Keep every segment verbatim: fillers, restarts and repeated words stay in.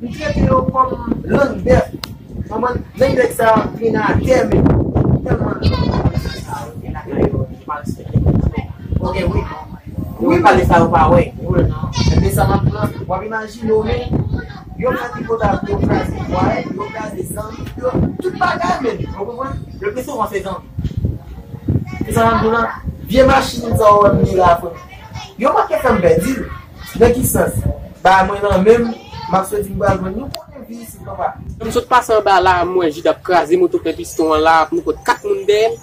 M trete yo kòm lang bèf. Konprann? Menm nèg sa yo ap vin atè menm. Tèlman lang sa yo gen lakay yo, yo pa respekte moun. Ok, wi. Wi, pale sa yo pa wè. Wi, non. Ebyen sa m ap pran. W ap imajine w menm. Yo fè tripotay, yo kraze vwayèt, yo kraze zanmi, yo tout bagay menm. Ou konprann? Le pli souvan se zanmi. Se sa m ap di w la. Vye machin sa w wè m ye la, frè m. Yo manke fè m pèdi l. Nan ki sans? Ba mwen nan menm, m ap soti m pral jwenn nou konnen vi isit, papa. M sot pase anba la, m wè Jid ap kraze moto Pè Piston an la, ap nou kot kat moun dèyè l.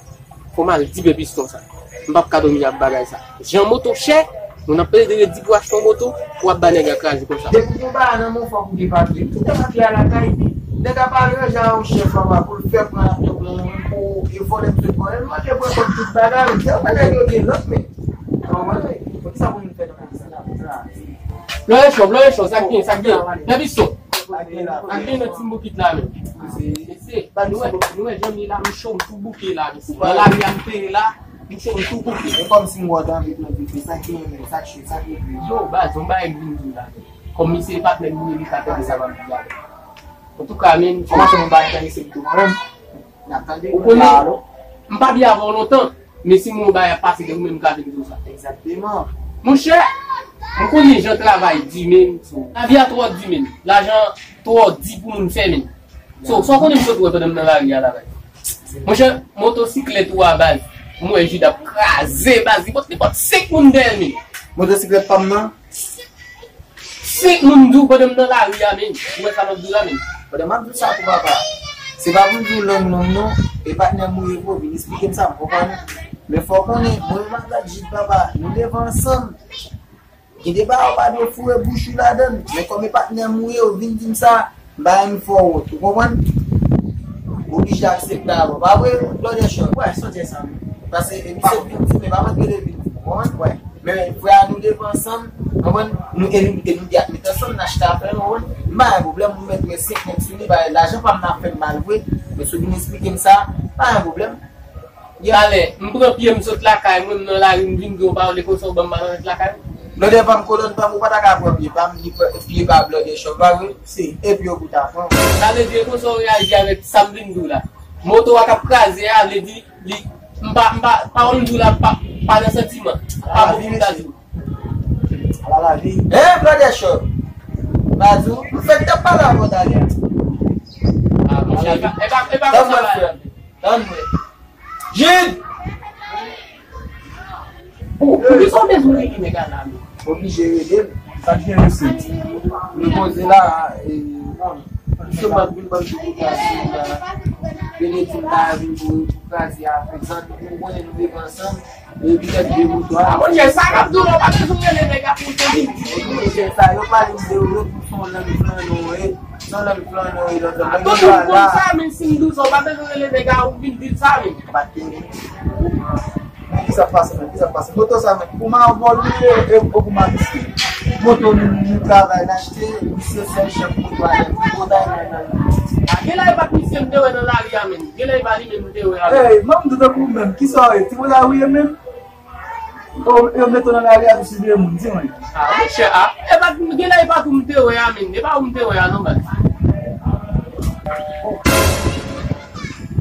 Fò m al di Pè Piston sa. M p ap ka dòmi ak bagay sa. Jan moto chè, moun ap plede di pou achte yon moto, pou ap ba nèg la kraze konsa. Depi gen bagay nan men w, fòk ou gen papye. Kite papye a lakay. Nèg ap al ranje a yon chèf, papa, pou l fè pran laptop lan pou e vòlè m sot vòlè l, mande pran kòb tout bagay. Se yon nèg yo gen lòt men. Konprann? Poukisa pou nou fè nan peyi sa? Flore Show, Flore Show, sa k gen, sa k gen? Pè Piston. Sa k gen nan Timbukit la menm? Mesye, nou wè, nou wè jan m ye la, m cho, m tou bouke la, mesye. Nan lari a m te ye la, m cho, m tou bouke. E kòmsi m wè w t anvi pran dife, sa k gen menm, sa k cho, sa k gen. Yo, baz, yon bagay m vin di w la. Kòm misye e patnè m, li ka tande sa m ap di la. Antouka, men, kòmanse yon bagay tande se m tou mwen menm. Ou konnen, m pa byen avè w lontan, men si m wè yon bagay ap pase, gen ou menm m ka vin di w sa. Egzakteman. Monchè, m konnen jan travay di menm. Lavi a twò di menm. Lajan twò di pou moun fè menm. So, sa w konnen m sot wè pandan m nan lari a la, baz? Monchè, motosiklèt ou a, baz. M wè Jid ap kraze, baz. Li pot, li pot senk moun dèyè l menm. Motosiklèt pa m nan? Senk moun di w pandan m nan lari a, menm. Ou wè sa m ap di w la, menm. Pandan m ap di w sa tou, papa, se pa pou m di w long long non, e patnè m ou ye, vre, vin esplike m sa, m konprann. Men fò w konnen, mwen menm ak Jid, papa, nou leve ansanm. Gen de bagay ou pa dwe foure bouch ou ladan l. Men kòm e patnè m ou ye, ou vin di m sa, m pa renmen fè w wont, ou konprann? Ou oblije aksepte avè w. Pa vre, Blòdè Chòv? Wè, sonje sa, wi. Paske e misye k vin di m, e pa mwen ki rele vin di m, ou konprann? Wè. Men frè a nou leve ansanm, konprann? Nou, e nou, e nou de ap met ansanm, n achte afè nou, konprann? M pa gen pwoblèm, ou mèt wè senk nèg sou li, bagay lajan pa m nan ap fè m mal vre, men si w vin esplike m sa, pa gen pwoblèm. Talè, m pran pye m sot lakay mwen, m nan lari, m vin di w pawòl konsa, ou ban m mal onèt lakay ou. Blòdè pa m, kolòn pa m, ou pa ta ka pran pye pa m, ni pye pa Blòdè Chòv, pa vre? Si, e pye w pou ta pran. Sa vle di e konsa w reyaji avèk sa m vin di w la. Moto a k ap kraze a, vle di, li, m pa, m pa, pawòl m di w la, pa, pa nan santiman. Pa bon pou m ta di w. Ala lavi. Hein, Blòdè Chòv? M pa di w, m fèk t ap pale avè w talè. Ah, monchè, e pa, e pa, e pa konsa bagay. Tann mwen. Jid! Pou, poukisa w bezwen rele nèg la la, menm? Oblije rele l. Sa k gen, mesye? Nou poze la, e, bon, misye pa vin ban m tout sa, la. Rele di m ta vin pou, pou kraze avèk zòt. Nou konnen nou viv ansanm. E, petèt de moto a. Ah, monchè, sa k ap di w la, w pa bezwen rele nèg la pou l te vin di. Monchè, sa yo pale m de yo, yo di m se yon lang flanè w ye. Se yon lang flanè w ye, lòt lòt. Tout moun konn sa, men si m di w sa, w pa bezwen rele nèg la, ou vin di l sa, men. Pa t gen. Men kisa k pase, men kisa k pase? Moto sa, men, pou m a vòl li, e, e, pou m a piske. Moto nou, nou travay, n achte, misye sèl chèf moto a, nèg ki potay nan, nan. Ah, genlè e pa t misye m te wè nan lari a, men. Genlè e pa li menm m te wè a, men. Ey, manm, tankou ou menm, kisa w ye? Ti moto a ou ye menm? Yo, yo mete w nan lari a, tou si vye moun, di mwen. Ah, monchè, ah, e pa, genlè e pa tou m te wè a, men. E pa ou m te wè a, non, baz.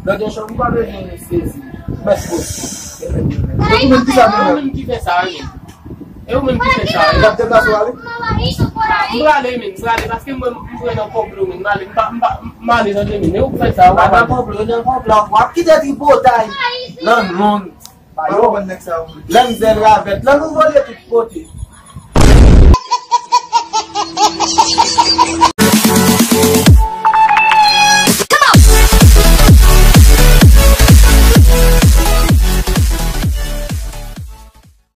Blòdè Chòv, ou pa bezwen sezi. Mèt pòz. E ou menm ki sa, e ou menm ki fè sa, men. E ou menm ki fè sa, men. Ou ap deplase w ale? M prale, men. M prale, paske mwen, m prale nan konplo, men. M ale, m pa, m pa, m ale, tande, men. E ou k fè sa, ou pa nan konplo, nan konplo, w ap kite tripotay. Lang long. Pa yo konn nèg sa yo. Lang zèl ravèt. Lang ou vole tout kote.